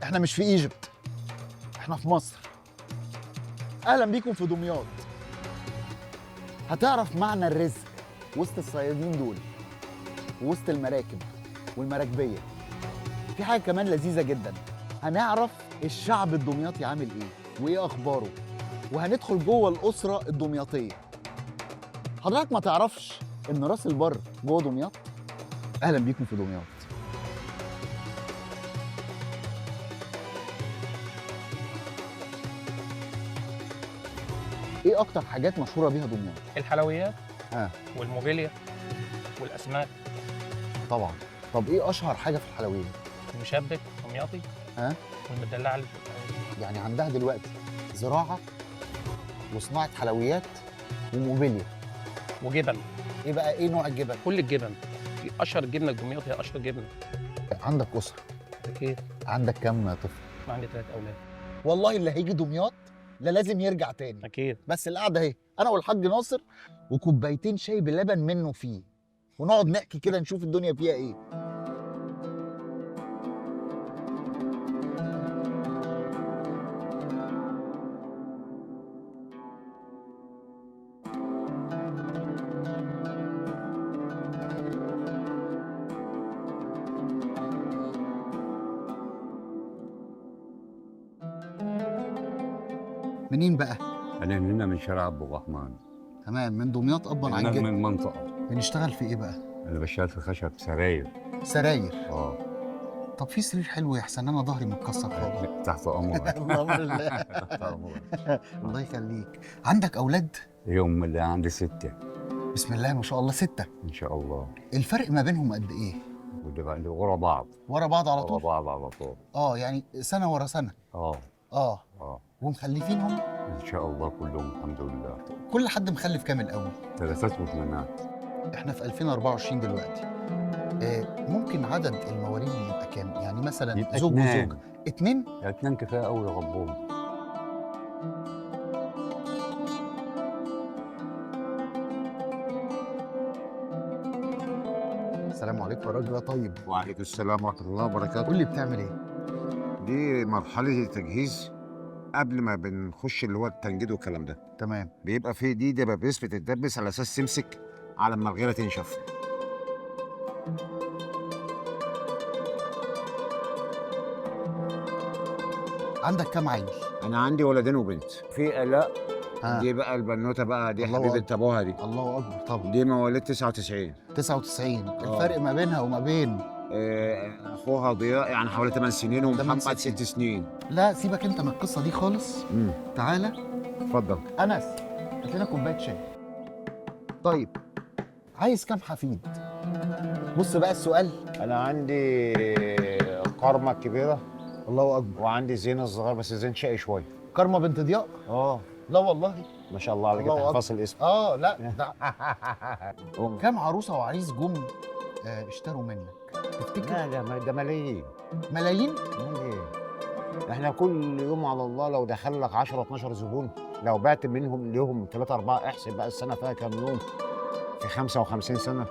احنا مش في Egypt، احنا في مصر. اهلا بيكم في دمياط. هتعرف معنى الرزق وسط الصيادين دول، وسط المراكب والمراكبيه. في حاجة كمان لذيذة جدا، هنعرف الشعب الدمياطي عامل ايه وايه اخباره، وهندخل جوه الاسرة الدمياطيه. حضرتك ما تعرفش ان راس البر جوه دمياط؟ اهلا بيكم في دمياط. ايه اكتر حاجات مشهورة بيها دمياط؟ الحلويات والموبيليا والاسماك. طبعا. طب ايه اشهر حاجة في الحلويات؟ المشبك دمياطي والمدلعه. يعني عندها دلوقتي زراعة وصناعة حلويات وموبيليا وجبن. ايه بقى، ايه نوع الجبن؟ كل الجبن، اشهر الجبنة الدمياطي هي اشهر جبنه. عندك اسره؟ اكيد. عندك كام طفل؟ عندي 3 اولاد. والله اللي هيجي دمياط لا لازم يرجع تاني. اكيد. بس القعدة اهي، انا والحاج ناصر وكوبايتين شاي بلبن منه فيه، ونقعد نحكي كده نشوف الدنيا فيها ايه. منين بقى؟ أنا من هنا، من شارع عبد الرحمن. تمام، من دمياط أبا عن جد. من المنطقة. بنشتغل في إيه بقى؟ أنا بشتغل في خشب سراير. سراير؟ آه. طب في سرير حلو يا حسن، أنا ظهري متكسر خالص. تحت أمرك. اللهم لله. تحت أمرك. الله يخليك. عندك أولاد؟ يوم اللي عندي 6. بسم الله ما شاء الله، 6. إن شاء الله. الفرق ما بينهم قد إيه؟ ورا بعض. ورا بعض على طول؟ ورا بعض على طول. يعني سنة ورا سنة. ومخلفينهم؟ إن شاء الله كلهم الحمد لله. كل حد مخلف كام الأول؟ 3 وثمانات. إحنا في 2024 دلوقتي. ممكن عدد المواليد يبقى كام؟ يعني مثلا يبقى زوج 2. وزوجة. 2؟ 2 كفاية أوي يربوهم. السلام عليكم يا راجل يا طيب. وعليكم السلام ورحمة الله وبركاته. قول لي بتعمل إيه؟ دي مرحلة التجهيز قبل ما بنخش اللي هو التنجيد والكلام ده. تمام. بيبقى في دي دبابيس بتتدبس على اساس تمسك على ما الغيرة تنشف. عندك كام عيل؟ انا عندي ولدين وبنت. في الاء دي بقى البنوته بقى، دي حبيبه ابوها دي. الله اكبر. طبعا دي مواليد 99. 99. الفرق ما بينها وما بين اخوها ضياء يعني حوالي 8 سنين، ومحمد 6 سنين. لا سيبك انت من القصة دي خالص. تعالى اتفضل. انس هات لنا كوباية شاي. طيب عايز كام حفيد؟ بص بقى السؤال. انا عندي كارما الكبيرة. الله اكبر. وعندي زين الصغير، بس زين شقي شوية. كارما بنت ضياء؟ لا والله ما شاء الله عليك، انت حافظ الاسم. لا ده. كام عروسه وعريس جم اشتروا منك؟ تفتكر؟ لا ده ملايين. ملايين؟ ملايين. احنا كل يوم على الله لو دخل لك 10 12 زبون، لو بعت منهم ليهم 3 4، احسب بقى السنة فيها كام يوم، في 55 سنة.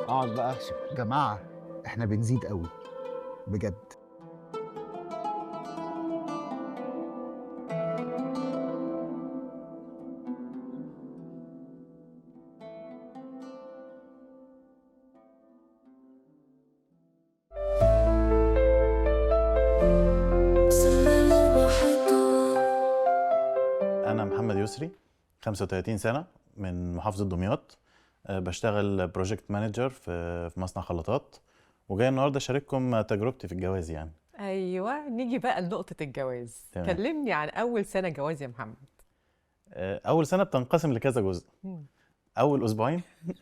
اقعد بقى احسب. جماعة احنا بنزيد قوي بجد. أنا محمد يسري، 35 سنة، من محافظة دمياط. بشتغل project manager في مصنع خلاطات، وجاي النهارده أشارككم تجربتي في الجواز يعني. أيوه، نيجي بقى لنقطة الجواز. تمام. كلمني عن أول سنة جواز يا محمد. أول سنة بتنقسم لكذا جزء. أول أسبوعين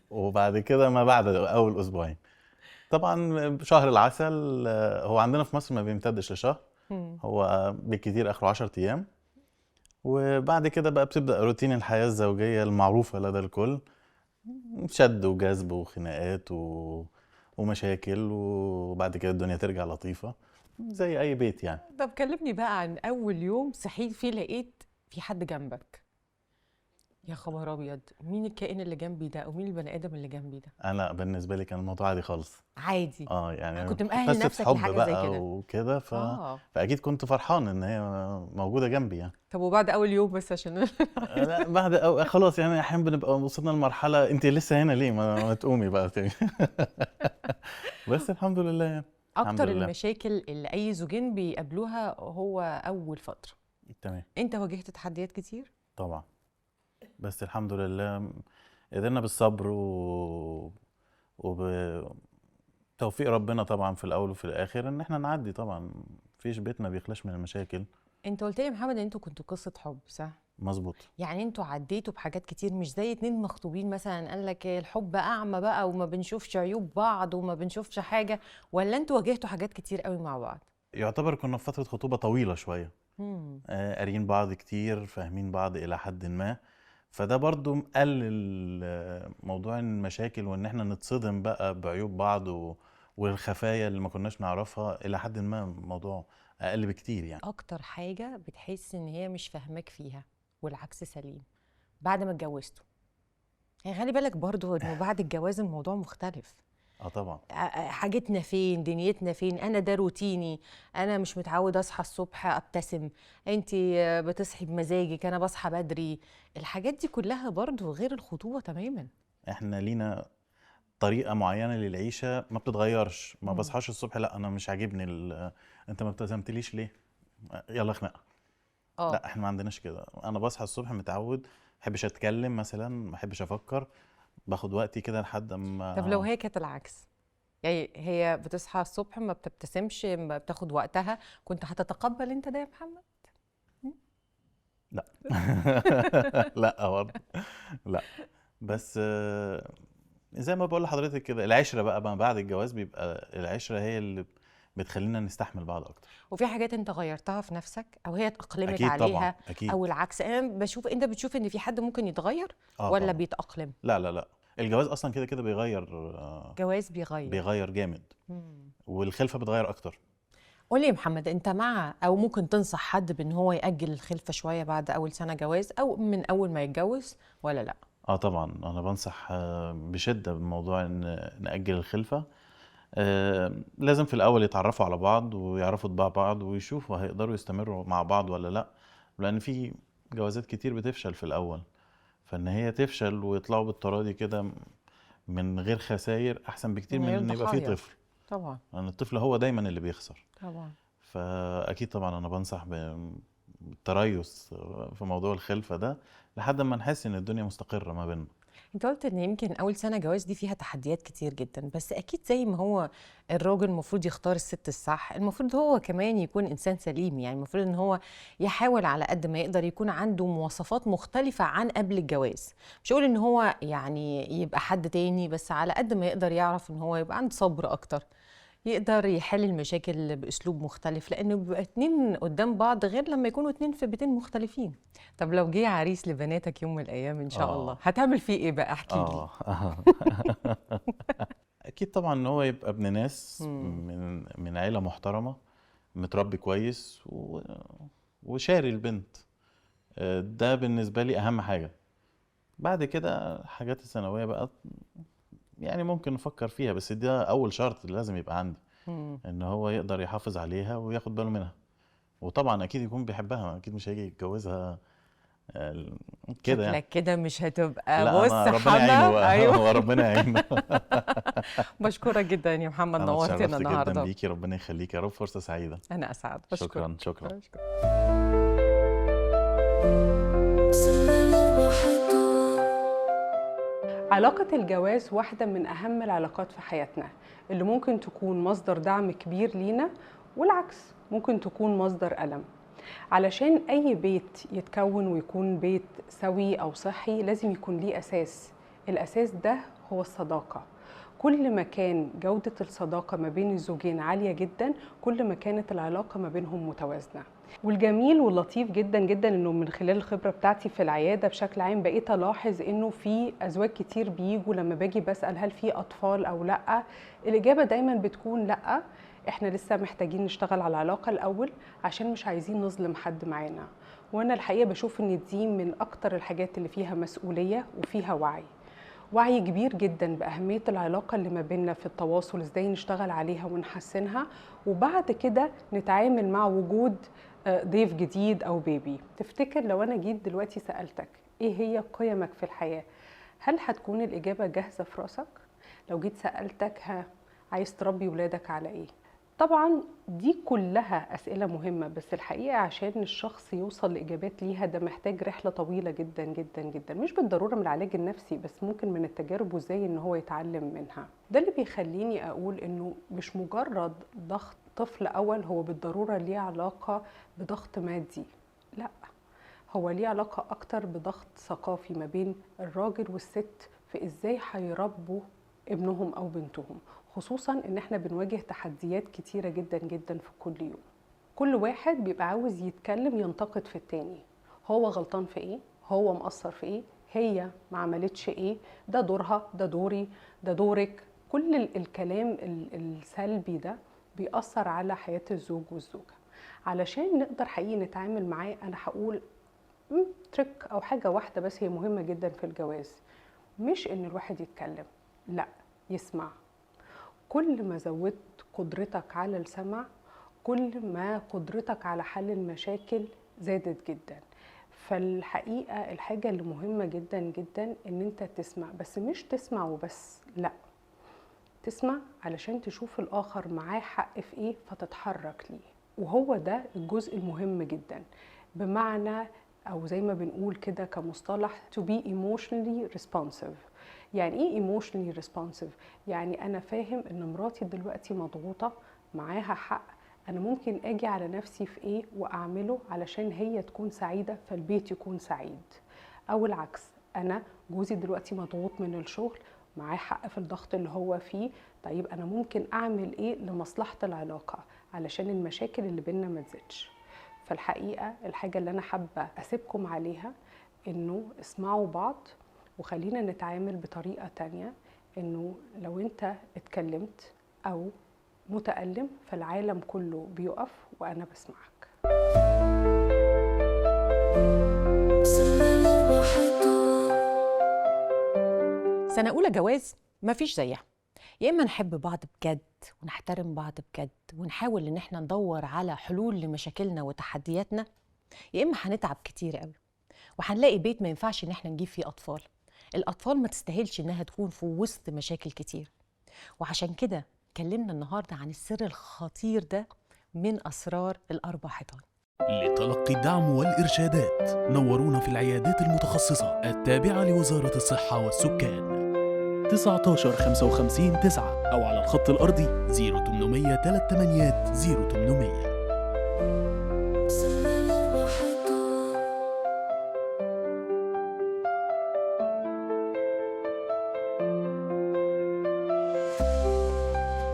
وبعد كده ما بعد أول أسبوعين. طبعا شهر العسل هو عندنا في مصر ما بيمتدش لشهر، هو بالكتير آخره 10 أيام. وبعد كده بقى بتبدأ روتين الحياة الزوجية المعروفة لدى الكل، شد وجذب وخناقات ومشاكل، وبعد كده الدنيا ترجع لطيفة زي أي بيت يعني. طب كلمني بقى عن أول يوم صحيت فيه لقيت في حد جنبك. يا خبر ابيض، مين الكائن اللي جنبي ده او مين البني ادم اللي جنبي ده؟ انا بالنسبة لي كان الموضوع عادي خالص. عادي. يعني كنت مأهل قصة نفسك حب لحاجة زي بقى كده. وكده فاكيد كنت فرحان ان هي موجودة جنبي يعني. طب وبعد اول يوم بس عشان لا بعد خلاص يعني احيانا بنبقى وصلنا لمرحلة انت لسه هنا ليه، ما تقومي بقى تاني. بس الحمد لله يعني. الحمد اكتر لله. المشاكل اللي اي زوجين بيقابلوها هو اول فترة. تمام. انت واجهت تحديات كتير؟ طبعا، بس الحمد لله قدرنا بالصبر وبتوفيق ربنا طبعا في الاول وفي الاخر ان احنا نعدي. طبعا مفيش بيت ما بيخلاش من المشاكل. انت قلت لي يا محمد ان انتوا كنتوا قصة حب، صح؟ مظبوط. يعني انتوا عديتوا بحاجات كتير، مش زي اتنين مخطوبين مثلا قال لك الحب اعمى بقى وما بنشوفش عيوب بعض وما بنشوفش حاجة، ولا انتوا واجهتوا حاجات كتير قوي مع بعض؟ يعتبر كنا في فترة خطوبه طويلة شوية، قاريين بعض كتير، فاهمين بعض الى حد ما، فده برضو مقلل موضوع المشاكل وان احنا نتصدم بقى بعيوب بعض والخفايا اللي ما كناش نعرفها. الى حد ما الموضوع اقل بكتير يعني. اكتر حاجة بتحس ان هي مش فاهماك فيها والعكس سليم بعد ما اتجوزتوا؟ يعني خلي بالك برضو انه بعد الجواز الموضوع مختلف. طبعا. حاجتنا فين، دنيتنا فين، انا ده روتيني، انا مش متعود اصحى الصبح ابتسم، انت بتصحي بمزاجك، انا بصحى بدري، الحاجات دي كلها برضو غير الخطوبة تماما. احنا لينا طريقه معينة للعيشه ما بتتغيرش. ما بصحاش الصبح لا انا مش عاجبني انت ما ابتسمتليش ليه، يلا خناقه. لا احنا ما عندناش كده. انا بصحى الصبح متعود، ما بحبش اتكلم مثلا، ما بحبش افكر، باخد وقتي كده لحد اما. طب لو هي كانت العكس، يعني هي بتصحى الصبح ما بتبتسمش، ما بتاخد وقتها، كنت هتتقبل انت ده يا محمد؟ لا. لا برضه لا. بس زي ما بقول لحضرتك كده، العشرة بقى ما بعد الجواز بيبقى العشرة هي اللي بتخلينا نستحمل بعض اكتر. وفي حاجات انت غيرتها في نفسك او هي اتأقلمت أكيد عليها؟ طبعا. أكيد. او العكس؟ انا بشوف، انت بتشوف ان في حد ممكن يتغير ولا طبعا. بيتأقلم؟ لا لا لا، الجواز اصلا كده كده بيغير. جواز بيغير، بيغير جامد. والخلفه بتغير اكتر. قولي يا محمد، انت مع او ممكن تنصح حد بان هو يأجل الخلفة شوية بعد اول سنة جواز او من اول ما يتجوز ولا لا؟ طبعا انا بنصح بشده بموضوع ان نأجل الخلفة. لازم في الاول يتعرفوا على بعض ويعرفوا طباع بعض ويشوفوا هيقدروا يستمروا مع بعض ولا لا، لان في جوازات كتير بتفشل في الاول، فان هي تفشل ويطلعوا بالتراضي كده من غير خسائر احسن بكتير من ان يبقى في طفل. طبعا، لان الطفل هو دايما اللي بيخسر. طبعا. فاكيد طبعا انا بنصح بالتريث في موضوع الخلفة ده لحد ما نحس ان الدنيا مستقره ما بيننا. انت قلت ان يمكن اول سنة جواز دي فيها تحديات كتير جدا، بس اكيد زي ما هو الراجل المفروض يختار الست الصح، المفروض هو كمان يكون انسان سليم، يعني المفروض ان هو يحاول على قد ما يقدر يكون عنده مواصفات مختلفة عن قبل الجواز. مش هقول ان هو يعني يبقى حد تاني، بس على قد ما يقدر يعرف ان هو يبقى عنده صبر اكتر، يقدر يحل المشاكل باسلوب مختلف، لانه بيبقى اتنين قدام بعض غير لما يكونوا اتنين في بيتين مختلفين. طب لو جه عريس لبناتك يوم من الايام ان شاء الله، هتعمل فيه ايه بقى؟ احكي لي. اكيد طبعا ان هو يبقى ابن ناس، من عيله محترمه، متربي كويس وشاري البنت. ده بالنسبة لي اهم حاجة. بعد كده الحاجات الثانوية بقى يعني ممكن نفكر فيها، بس ده اول شرط اللي لازم يبقى عندي، ان هو يقدر يحافظ عليها وياخد باله منها، وطبعا اكيد يكون بيحبها، اكيد مش هيجي يتجوزها كده يعني. شكلك كده مش هتبقى. بص، ربنا يعينه بقى. ايوه ربنا يعينه. بشكرك جدا يا محمد، نورتنا النهارده. جدا بيكي، ربنا يخليك يا رب، فرصة سعيدة. انا اسعد. بشكرك. شكرا شكرا. علاقة الجواز واحدة من أهم العلاقات في حياتنا، اللي ممكن تكون مصدر دعم كبير لينا، والعكس ممكن تكون مصدر ألم. علشان أي بيت يتكون ويكون بيت سوي أو صحي لازم يكون ليه أساس. الأساس ده هو الصداقة. كل ما كان جودة الصداقة ما بين الزوجين عالية جدا، كل ما كانت العلاقة ما بينهم متوازنة. والجميل واللطيف جدا جدا انه من خلال الخبرة بتاعتي في العيادة بشكل عام بقيت الاحظ انه في ازواج كتير بيجوا لما باجي بسال هل في اطفال او لا، الاجابة دايما بتكون لا، احنا لسه محتاجين نشتغل على العلاقة الاول عشان مش عايزين نظلم حد معانا. وانا الحقيقة بشوف ان دي من اكتر الحاجات اللي فيها مسؤولية وفيها وعي، وعي كبير جدا بأهمية العلاقة اللي ما بيننا في التواصل، ازاي نشتغل عليها ونحسنها، وبعد كده نتعامل مع وجود ضيف جديد أو بيبي. تفتكر لو أنا جيت دلوقتي سألتك إيه هي قيمك في الحياة، هل هتكون الإجابة جاهزة في رأسك؟ لو جيت سألتك ها عايز تربي ولادك على إيه؟ طبعا دي كلها أسئلة مهمة، بس الحقيقة عشان الشخص يوصل لإجابات ليها ده محتاج رحلة طويلة جدا جدا جدا، مش بالضرورة من العلاج النفسي، بس ممكن من التجارب وازاي إن هو يتعلم منها. ده اللي بيخليني أقول إنه مش مجرد ضغط طفل أول هو بالضرورة ليه علاقة بضغط مادي، لا، هو ليه علاقة أكتر بضغط ثقافي ما بين الراجل والست في إزاي هيربوا ابنهم أو بنتهم، خصوصا ان احنا بنواجه تحديات كتيرة جدا جدا في كل يوم. كل واحد بيبقى عاوز يتكلم ينتقد في التاني، هو غلطان في ايه، هو مقصر في ايه، هي ما عملتش ايه، ده دورها، ده دوري، ده دورك. كل الكلام السلبي ده بيأثر على حياة الزوج والزوجة. علشان نقدر حقيقي نتعامل معاه انا هقول تريك او حاجة واحدة بس هي مهمة جدا في الجواز، مش ان الواحد يتكلم، لا، يسمع. كل ما زودت قدرتك على السمع كل ما قدرتك على حل المشاكل زادت جدا. فالحقيقة الحاجة اللي مهمة جدا جدا ان انت تسمع، بس مش تسمع وبس، لا، تسمع علشان تشوف الآخر معاه حق في ايه فتتحرك ليه، وهو ده الجزء المهم جدا. بمعنى او زي ما بنقول كده كمصطلح to be emotionally responsive. يعني ايه emotionally responsive؟ يعني انا فاهم ان مراتي دلوقتي مضغوطة، معاها حق، انا ممكن اجي على نفسي في ايه واعمله علشان هي تكون سعيدة فالبيت يكون سعيد. او العكس، انا جوزي دلوقتي مضغوط من الشغل، معاه حق في الضغط اللي هو فيه، طيب انا ممكن اعمل ايه لمصلحة العلاقة علشان المشاكل اللي بينا ما تزيدش. فالحقيقة الحاجة اللي انا حابة اسيبكم عليها انه اسمعوا بعض، وخلينا نتعامل بطريقة تانية، انه لو انت اتكلمت او متألم فالعالم كله بيقف وانا بسمعك. سنة أولى جواز مفيش زيها، يا إما نحب بعض بجد ونحترم بعض بجد ونحاول إن احنا ندور على حلول لمشاكلنا وتحدياتنا، يا إما هنتعب كتير قوي وهنلاقي بيت ما ينفعش إن احنا نجيب فيه أطفال. الأطفال ما تستاهلش إنها تكون في وسط مشاكل كتير. وعشان كده اتكلمنا النهارده عن السر الخطير ده من أسرار الأربع حيطان. لتلقي الدعم والإرشادات نورونا في العيادات المتخصصة التابعة لوزارة الصحة والسكان 19 55 9 أو على الخط الأرضي 0800 38 0800.